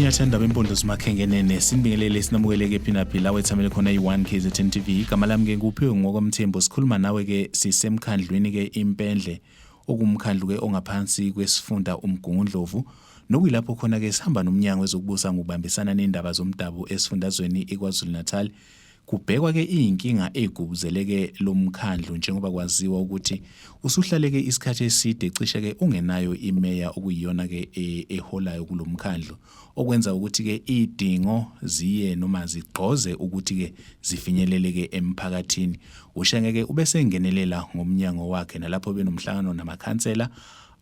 Nyathanda bempondo zimakhengenene, sinibingelele, sinamukeleke phi la wethamele khona i-1 KZN TV. Igama lami ke nguphiwe ngokwamthembu. Sikhuluma nawe ke sisemkhandlwini ke Impendle, okumkhandlu ke ongaphansi kwesifunda uMgungundlovu, nokuyilapho khona ke sihamba nomnyango wezokubusa ngokubambisana nendaba zomdabu esifundazweni iKwaZulu Natal. Kubhekwa ke iy'nkinga ey'gubuzeleke lo mkhandlu, njengoba kwaziwa ukuthi usuhlaleke isikhathi eside cishe ke ungenayo imeya okuyiyona ke eholayo kulo mkhandlu, okwenza ukuthi ke idingo ziye noma zigqoze ukuthi ke zifinyeleleke emphakathini. Ushenge ke ubesengenelela ngomnyango wakhe nalapho benomhlangano namakhansela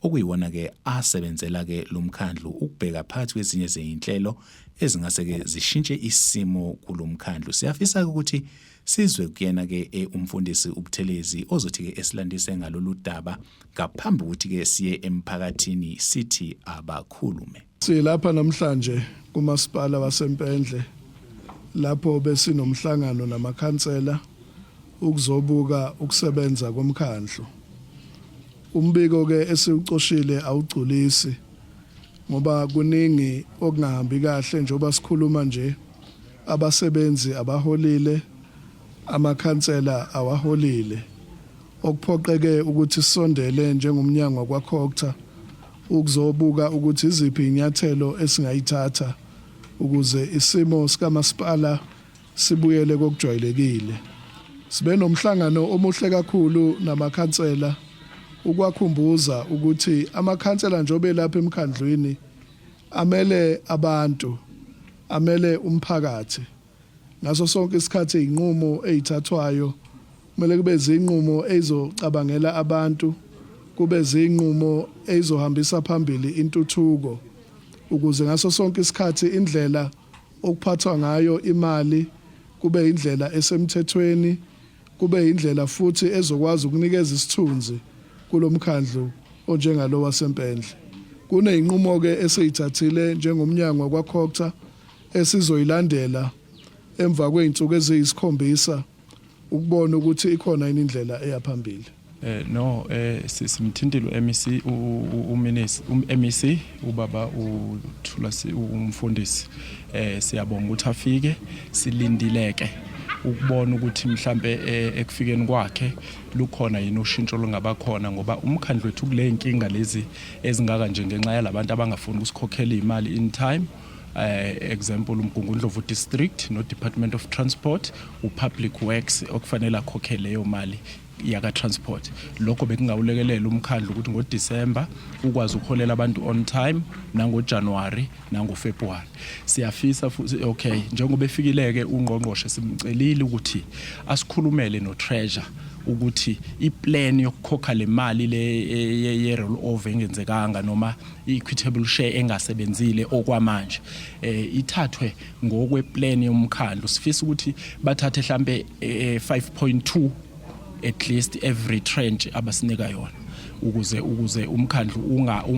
okuyiwona ke asebenzela ke lo mkhandlu, ukubheka phakathi kwezinye zezinhlelo ezingase ke zishintshe isimo kulomkhandlu. Siyafisa ukuthi sizwe kuyena ke umfundisi uButhelezi, ozothi ke esilandise ngalolu daba ngaphambi ukuthi ke siye emphakathini sithi abakhulume. Silapha namhlanje kumasipala waseMpendle, lapho besinomhlangano namakhansela ukuzobuka ukusebenza komkhandlu. Umbiko ke esiwucoshile awugculisi, ngoba kuningi okungahambi kahle. Njengoba sikhuluma nje, abasebenzi abaholile, amakhansela awaholile, okuphoqeke ukuthi sisondele njengomnyango kwaCogta ukuzobuka ukuthi iziphi inyathelo esingayithatha ukuze isimo sikamasipala sibuyele kokujwayelekile. Sibe nomhlangano omuhle kakhulu namakhansela ukwakhumbuza ukuthi amakhansela njobe lapha emkhandlwini amele abantu, amele umphakathi. Ngaso sonke isikhathi izinqumo ezithathwayo kumele kube izinqumo ezizocabangela abantu, kube izinqumo ezizohambisa phambili intuthuko, ukuze ngaso sonke isikhathi indlela okuphathwa ngayo imali kube indlela esemthethweni, kube indlela futhi ezokwazi ukunikeza isithunzi kulomkhandlu onjengalo waseMpendle. Kuneyinqumo ke esiyithathile njengomnyango kwaCogta esizoyilandela emva kwey'nsuku eziyisikhombisa ukubona ukuthi ikhona yini indlela eya phambili. No, simthintile uMEC, uMinisi, uMEC ubaba uThula, umfundisi. Siyabonga ukuthi afike. Silindileke ukubona ukuthi mhlambe ekufikeni kwakhe lukhona yini ushintsho olungaba khona, ngoba umkhandlu wethu kule inkinga lezi ezingaka nje ngenxa yalabantu abangafuni ukusikhokhela imali in time. Example, uMgungundlovu District no Department of Transport, uPublic Works okufanele akhokhele leyo mali yaka transport. Lokho bekungawulekelela umkhandlu ukuthi ngoDecember ukwazi ukuholela abantu on time, nangoJanuary nangoFebruary. Siyafisa futhi, okay, njengoba efikileke ungqongqoshe, simcelile ukuthi asikhulumele no Treasurer ukuthi iplan yokukhokha le mali le ye roll over engenzekanga noma i-equitable share engasebenzile okwamanje ithathwe ngokweplan yomkhandlu. Sifisa ukuthi bathathe mhlambe 5.2 at least every tranche abasinika yona, ukuze umkhandlu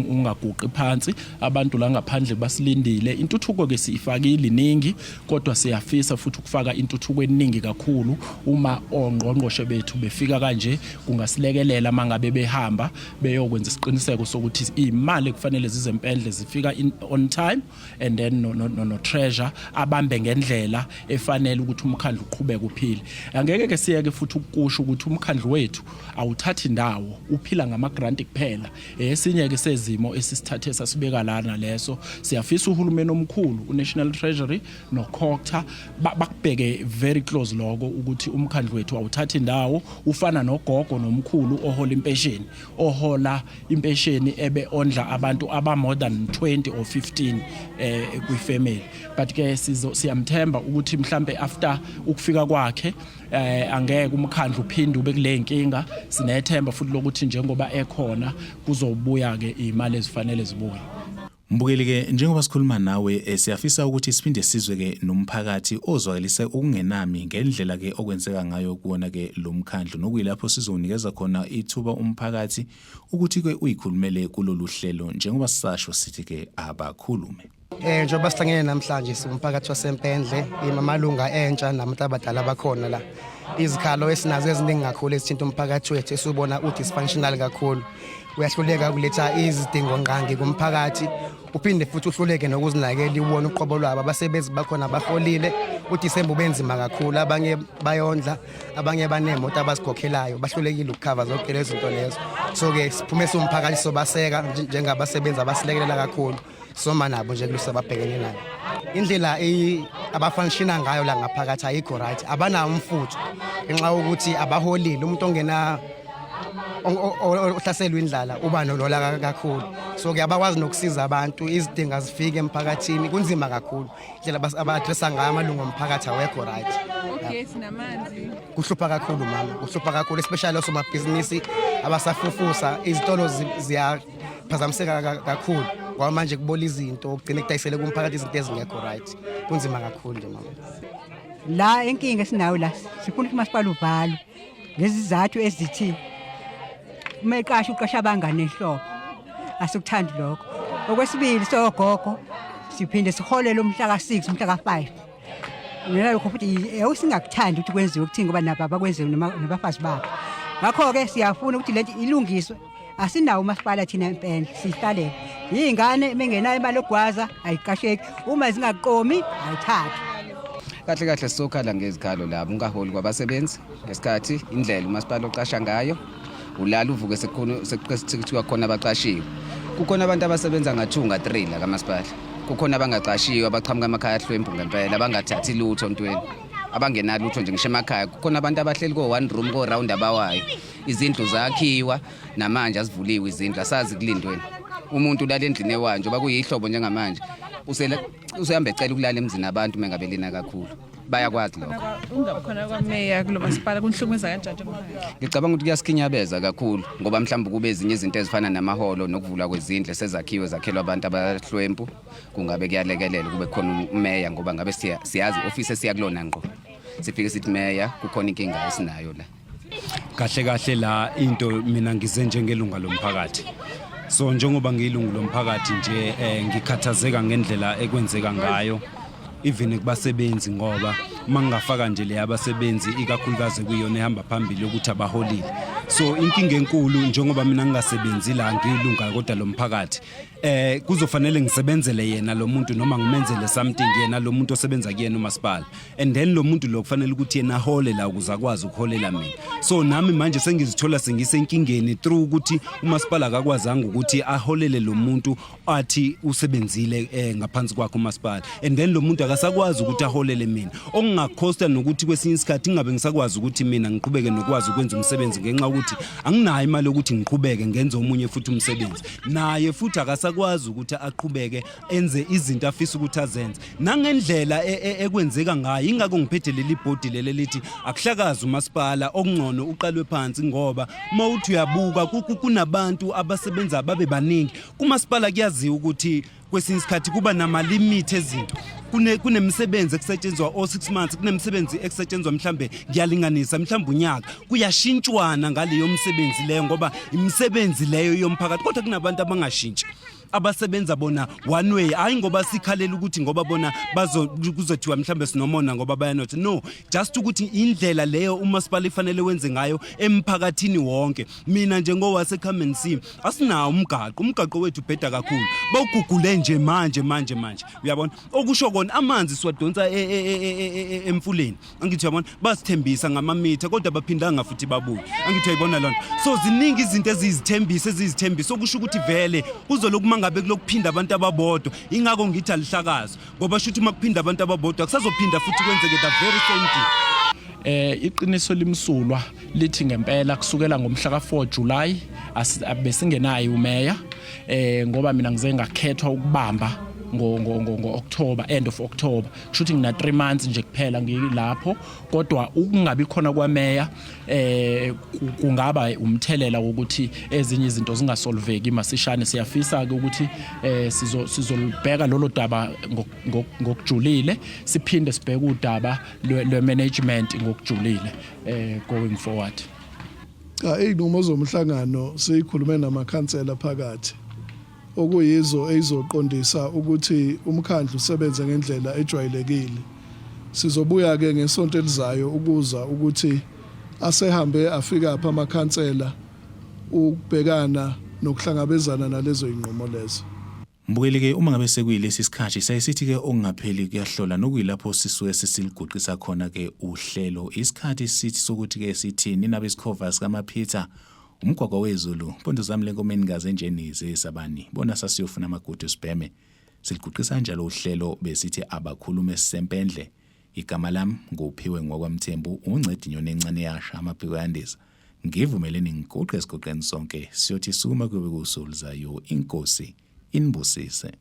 ungaguqi phansi. Abantu la ngaphandle basilindile. Intuthuko ke siyifakile iningi, kodwa siyafisa futhi ukufaka intuthuko eningi kakhulu. Uma ongqongqoshe bethu befika kanje, kungasilekelela mangabe behamba beyokwenza isiqiniseko sokuthi imali ekufanele zize eMpendle zifika on time, and then no Treasurer abambe ngendlela efanele ukuthi umkhandlu uqhubeke uphile. Angeke ke siyeke futhi ukusho ukuthi umkhandlu wethu awuthathi indawo, uphila ngama grant kuphela. Esinye ke sezimo esisithathe sasibeka lana leso. Siyafisa uhulumeni omkhulu, uNational Treasury noCogta, bakubheke very close lokho, ukuthi umkhandlu wethu awuthathi indawo, ufana nogogo nomkhulu ohola impesheni, ohola impesheni ebe ondla abantu aba more than 20 or 15 kwifamily. But ke sizo siyamthemba ukuthi mhlambe after ukufika kwakhe angeke umkhandlu uphinde ube kule nkinga. Sinethemba futhi lokuthi njengoba ekhona kuzobuya ke imali ezifanele zibuye. Mbukeli ke, njengoba sikhuluma nawe, siyafisa ukuthi siphinde sizwe ke nomphakathi ozwakalise ukungenami ngendlela ke okwenzeka ngayo kuwona ke lo mkhandlu, nokuyilapho sizonikeza khona ithuba umphakathi ukuthi ke uyikhulumele kulolu hlelo, njengoba sisasho sithi ke abakhulume. Njengoba sihlangene namhlanje siwumphakathi waseMpendle, amalunga entsha nabantu abadala bakhona la. Izikhalo esinazo eziningi kakhulu ezithinta umphakathi wethu esubona u dysfunctional kakhulu. Uyahluleka ukuletha izidingo ngqangi kumphakathi. Uphinde futhi uhluleke nokuzinakela iwona uqobo lwabo. Abasebenzi bakhona baholile, uDisemba ubenzima kakhulu, abanye bayondla, abanye banemoto abazikhokhelayo, bahlulekile ukukhava zonke lezo zinto lezo. So-ke siphume siwumphakathi sobaseka njengabasebenzi abasilekelela kakhulu, soma nabo nje kulisa ababhekene nayo. Indlela abafanishina ngayo la ngaphakathi ayikho right, abanawo umfutho ngenxa yokuthi abaholile. Umuntu ongena ohlaselwa indlala uba nolola kakhulu, so ke abakwazi nokusiza abantu, izidingo azifike emphakathini, kunzima kakhulu. Indlela aba-addressa ngayo amalungu omphakathi awekho right. Ugesi namanzi. Kuhlupha kakhulu mama, kuhlupha kakhulu, especially osomabhizinisi abasafufusa, izitolo ziyaphazamiseka kakhulu ngoba manje kubola izinto, kugcine kudayisele kumphakathi izinto ezingekho right. Kunzima kakhulu nje mama. La inkinga esinayo la, sifuna ukuthi umasipala uvalwe ngezizathu ezithi uma eqasha uqasha abangane enhloko, asikuthandi lokho. Okwesibili, sogogo siphinde siholele umhla ka-6, umhla ka-5, nalokho futhi awusingakuthandi ukuthi kwenziwe kuthini ngoba nabo abakwenziwe nabafazi babo. Ngakho-ke siyafuna ukuthi lento ilungiswe. Asinawo umasipala thina eMpendle, sihlalele iy'ngane mengenayo imali yokugwaza ayiqasheki, uma zingaqomi ayithathwa. Kahle kahle sizokhala ngezikhalo labo ungaholi kwabasebenzi ngesikhathi, indlela umasipala oqasha ngayo, ulala uvuke sekuthiwa khona abaqashiwe. Kukhona abantu abasebenza nga-2 nga-3 la kamasipala, kukhona abangaqashiwe abaqhamuka emakhaya ahlwempu ngempela, abangathathi lutho ntweni, abangenalutho nje ngisho emakhaya. Kukhona abantu abahleli ko-one room ko-round abawayo, izindlu zakhiwa namanje azivuliwe izindlu, asazi kulindweni. Umuntu ulala endlini ewayo njengoba kuyihlobo njengamanje, usehamba ecela ukulala emzini abantu mengabe lina kakhulu, bayakwazi lokho. Ungabi khona kwameya kulo masipala kunihlukumeza kanjani njengomphakathi? Ngicabanga ukuthi kuyasikhinyabeza kakhulu ngoba mhlawumbe kube ezinye izinto ezifana namaholo nokuvulwa kwezindlu esezakhiwe zakhelwa abantu abahlwempu, kungabe kuyalekelela kube khona umeya, ngoba ngabe siyazi i-ofisi esiya kulona ngqo, sifike sithi meya kukhona inkinga esinayo la. Kahle kahle la into mina ngize njengelunga lomphakathi, so njengoba ngiyilungu lomphakathi nje ngikhathazeka ngendlela ekwenzeka ngayo even kubasebenzi, ngoba uma ngingafaka nje le abasebenzi ikakhulukazi kuyona ehamba phambili yokuthi abaholile. So inkinga enkulu, njengoba mina ngingasebenzi la, ngiyilunga kodwa lomphakathi, kuzofanele ngisebenzele yena lo muntu noma ngimenzele something yena lo muntu osebenza kuyena umasipala, and then lo muntu lo kufanele ukuthi yena ahole la ukuze akwazi ukuholela mina. So nami manje sengizithola sengisenkingeni through ukuthi umasipala akakwazanga ukuthi aholele lo muntu athi usebenzile ngaphansi kwakhe umasipala, and then lo muntu akasakwazi ukuthi aholele mina, okungakhosta nokuthi kwesinye isikhathi ngingabe ngisakwazi ukuthi mina ngiqhubeke nokwazi ukwenza umsebenzi ngenxa yokuthi anginayo imali yokuthi ngiqhubeke ngenze omunye futhi umsebenzi. Naye futhi akasakwazi ukuthi aqhubeke enze izinto afisa ukuthi azenze nangendlela ekwenzeka ngayo. Ingakho ngiphethe leli bhodi leli lithi akuhlakazi umasipala, okungcono uqalwe phansi, ngoba uma uthi uyabuka kunabantu abasebenza babe baningi kumasipala. Kuyaziwa ukuthi kwesinye isikhathi kuba nama-limit ezinto, kunemisebenzi ekusetshenzwa o-6 months, kunemisebenzi ekusetshenzwa mhlambe, ngiyalinganisa, mhlambe unyaka, kuyashintshwana ngaleyo msebenzi leyo ngoba imisebenzi leyo yomphakathi. Kodwa kunabantu abangashintshi, abasebenza bona one way. Hayi ngoba sikhalela ukuthi ngoba bona bazo kuzothiwa mhlambe sinomona ngoba bayanotha, no, just ukuthi indlela leyo umasipala ifanele wenze ngayo emphakathini wonke. Mina njengowase Come and See, asinawo umgaqo, umgaqo wethu ubheda kakhulu, bawugugule nje manje manje manje, uyabona? Okusho kona amanzi siwadonsa emfuleni, angithi uyabona? Basithembisa ngamamitha kodwa baphindanga futhi babuye, angithi uyayibona lona? So ziningi izinto eziyizithembiso, okusho ukuthi vele kuzoloku mangabe kulokuphinda abantu ababodwa. Ingakho ngithi alihlakazwe, ngoba shuthi uma kuphinda abantu ababodwa kusazophinda futhi kwenzeke the very same thing. Iqiniso limsulwa lithi ngempela kusukela ngomhla ka4 July besingenayo umeya, ngoba mina ngize ngakhethwa ukubamba ngo ngo ngo ngo October, end of October, kusho ukuthi ngina 3 months nje kuphela ngilapho. Kodwa ukungabi khona kwameya kungaba umthelela wokuthi ezinye izinto zingasolveki masishane. Siyafisa ke ukuthi sizolubheka lolo daba ngokujulile, siphinde sibheke udaba lwe management ngokujulile going forward. Cha, izinqumo zomhlangano siyikhulume namakhansela phakathi, okuyizo eyizoqondisa ukuthi umkhandlu usebenze ngendlela ejwayelekile. Sizobuya ke ngesonto elizayo ukuza ukuthi asehambe afika pha amakhansela ukubhekana nokuhlangabezana nalezo inqumo lezo. Mbukeli ke uma ngabe sekuyilesi sikhathi saye sithi ke okungapheli kuyahlola nokuyilapho sisuke sesiliguqisa khona ke uhlelo. Isikhathi sithi sokuthi ke sithi nina besikhova sikamaphitha umgwagwa wezulu mpondo zami lenkomo enikaze nje nize sabani bona sasiyofuna amagudu sibheme. Siliguqisa njalo uhlelo besithi abakhulume sisempendle. Igama lami nguPhiwe ngowakwaMthembu uncedi inyoni encane yasha amaphiko yandiza. Ngivumeleni ngiguqe esigoqeni sonke siyothi sukuma kuyobe kuwusuku inkosi inibusise.